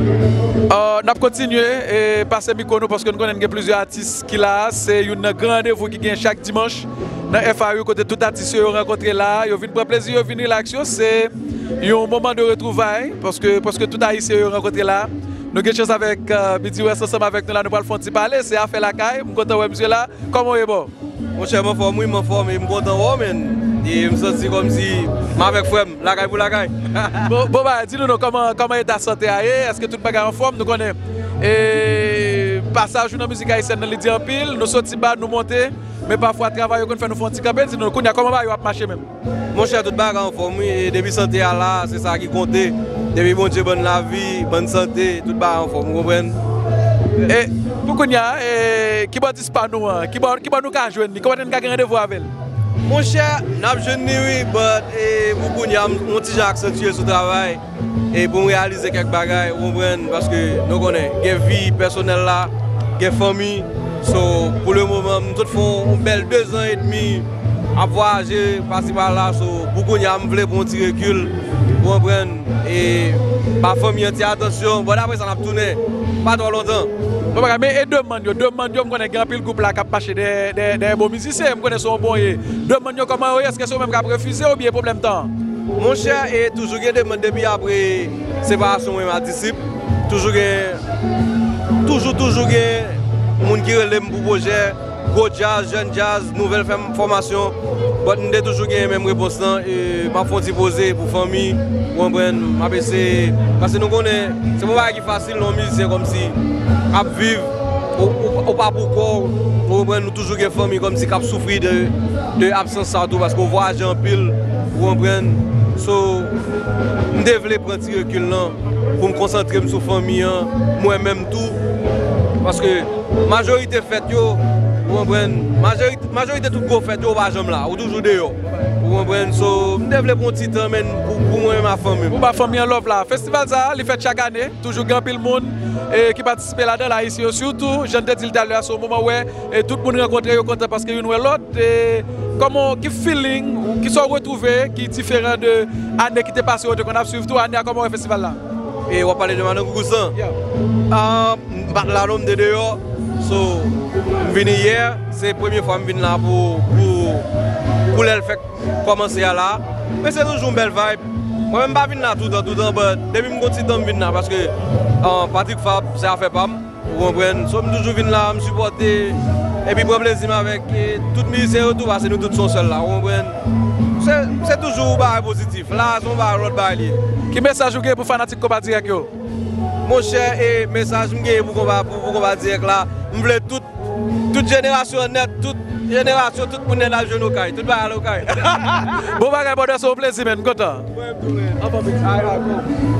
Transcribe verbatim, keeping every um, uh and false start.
N ap kontinye e pase mikwo nou paske n konnen n gen plizyè atis ki la. Se youn nan gran randevou ki gen chak dimanch nan F A U kote tout atis yo yo rankontre la, yo vin pran plezi, yo vin rilaks yo. Se yon moman de retwouvay paske, paske tout Ayisyen yo rankontre la. Nou gen chans avèk uh, Bidi West ansanm avèk nou la, nou pral fè yon ti pale. Se afè lakay, m kontan wè misye la. Kòman w ye, bro? Monchè, m anfòm wi, m anfòm e m kontan wè w, menn. E m santi kòmsi m avèk frè m, lakay pou lakay. Bon, bon bagay, di nou non, kòman, kòman eta sante a ye? Èske tout bagay anfòm? Nou konnen e pasaj ou nan mizik ayisyèn nan li di anpil, nou soti ba, nou monte, men pafwa travay yo konn fè nou fè yon ti kanpe. Di nou, kounye a, kòman bagay yo ap mache menm? Monchè, tout bagay anfòm wi, e depi sante a la, se sa ki konte. Depi Bondye ban n lavi, ban n sante, tout bagay anfòm, ou konprann? E pou kounye a, e, kibòdis pa nou an, kibò, kibò nou ka jwenn li? Kibò n ka gen randevou avè l? Monchè, n ap jwenn li wi, but e, pou kounye a, m yon ti jan aksantye sou travay. E pou m reyalize kèk bagay, ou konprann, paske nou konnen, gen vi pèsonèl la, gen fanmi. So, pou le moman, m sot fè yon bèl dezan edmi ap vwayaje pasi pala. So, pou kounye a, m vle pran yon ti rekil, ou konprann, e ba fanmi an ti atansyon. But apre sa, n ap tounen. Pa twò lontan. Bon bagay, men e demann yo, demann yo, m konnen gen anpil gwoup la k ap mache dèyè, dèyè, dèyè bon mizisyen, m konnen se yon bon ye. Demann yo kòman yo ye, èske se ou menm k ap refize oubyen pwoblèm tan? Monchè, e toujou gen demann depi apre separasyon mwen ak Disip. Toujou gen, toujou, toujou gen moun ki rele m pou pwojè, gwo djaz, jèn djaz, nouvèl fè m fòmasyon. But m te toujou gen menm repons lan, e m ap fè yon ti poze pou fanmi, ou konprann, m ap eseye. Paske nou konnen, se pa yon bagay ki fasil nan yon mizisyen kòmsi ap viv, ou, ou, ou pa pou kò w, ou konprann, nou toujou gen fanmi kòmsi k ap soufri de, de absans sa tou, paske w vwayaje anpil, ou konprann. So, m te vle pran ti rekil lan pou m konsantre m sou fanmi an, mwen menm tou, paske majorite fèt yo, ou konprann, majorite, majorite tout gwo fèt yo, ou pa janm la, ou toujou deyò, ou konprann. So, m te vle pran yon ti tan, menn, pou, pou mwen menm ak fanmi m. Ou ba fanmi an love la. Festival sa a, li fèt chak ane, toujou gen anpil moun e, ki patisipe ladan l, Ayisyen yo sitou. Jan n te di l talè a, se yon moman wè e, tout moun rankontre, yo kontan paske youn wè lòt. E, kòman, ki feeling, ou ki sa w retwouve ki diferan de ane ki te pase yo te konn ap swiv tou, ane a, kòman w wè festival la? E w ap pale de Madan Gougous lan? Yeah. Ah, m pa t la non, m te deyò. So, m vini yè. Se premye fwa m vin la pou, pou, pou lè l fèk kòmanse a la. Men se toujou yon bèl vibe. Mwen menm m pa vin la toutan, toutan, but depi m gon ti tan m vin la paske ah, Patrick Fab, se afè pa m. Ou konprann? So, m toujou vin la, m sipòte, epi pran plezi m avèk e, tout mizisyen yo tou, paske nou tout se yon sèl la, ou konprann? Se, se toujou bagay pozitif. La, se yon bagay, lòt bagay li ye. Ki mesaj ou gen pou fanatik Konpa Dirèk yo? Monchè, e mesaj m genyen pou Konpa, pou, pou Konpa Dirèk la, m vle tout, tout jenerasyon an nèt, tout jenerasyon, tout moun nèt al jwenn Okay. Tout bagay al Okay. Bon bagay, brother, se yon plezi, man. M kontan. Mwen tou, man. Anfòm, big. Alright, bro.